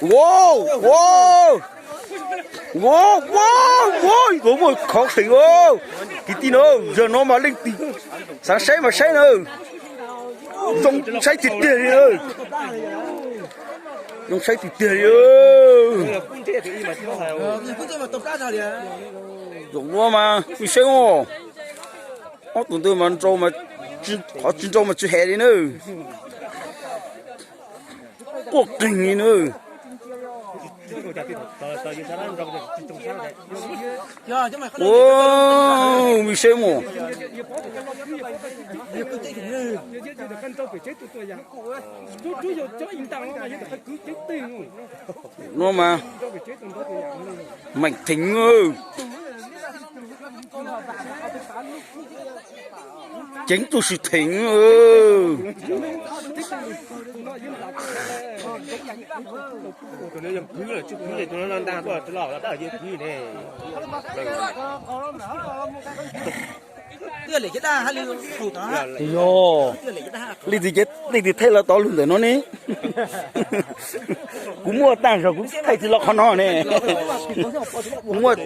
Wow, wow, wow, wow, yuav muaj khov kheem. Kwv tij na, yog no mas leej twg xav saib mas saib na. Zoo saib tiag tiag li. Zoo saib tiag tiag li. Zaum no mas peb saib os, ob tug ntawd mas nrau, qhov tsis nrau mas tsis hem li na. Quaj qeeg li na. Ua, peb saib mas. No mas meem theem. Ceev tus sim theem. Yog, leej twg, leej twg thaij los tau lug ntawm no ne? Kuv muaj tag zog kuv thaij tsis los qhov no ne. Kuv muaj.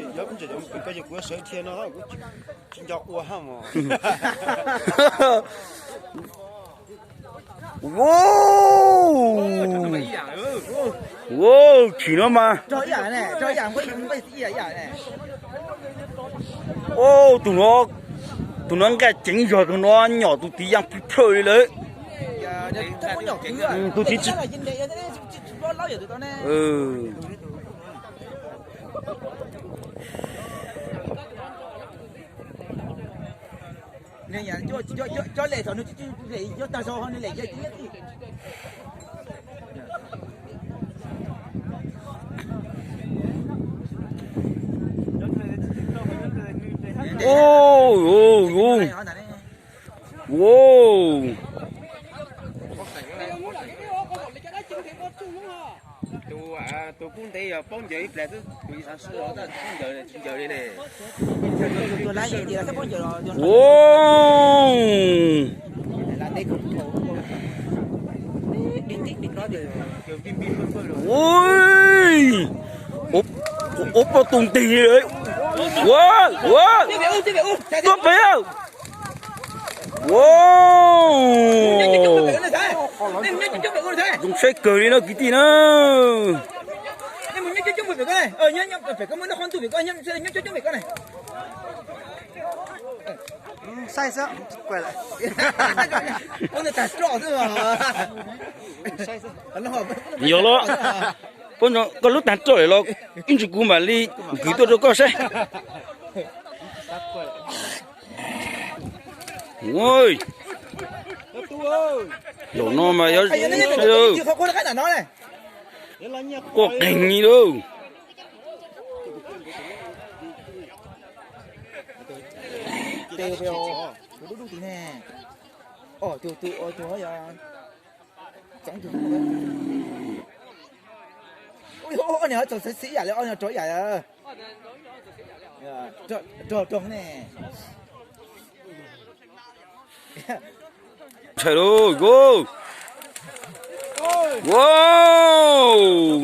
Wow, wow, chim no mas. Tus no, tus no nqaij ceev zog, tus no nyom tus tiv yaa plhawj plhawj li lawm. Tus tiv tsis Tus kub ntev yog paub ncaws ib pliag xwb, tus xav sib los paub ncaws tsis ncaws li ne. Ua, ua poj tus ntig li. Ua, ua, tuaj pem. Wow, zoo saib kawg li no kwv tij na. Yog los, koj lub tag roj los ib ntsis kuv mam li kwv tuaj rau koj saib. Zaum no mas yog quaj qeeg li lauj.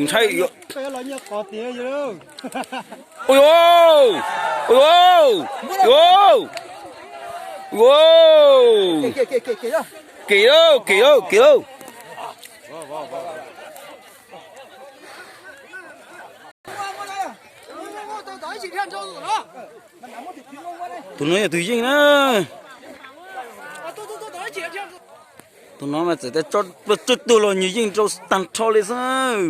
Ntshai lauj, ntshai lauj, ntshai. Ua, ua, ua, ua, kev lauj, kev lauj, kev lauj. Tus no yog tus yeej na. Tus no mas txawm tias tso plaub tsib tug los nws yeej nrau tag nrho li xwb.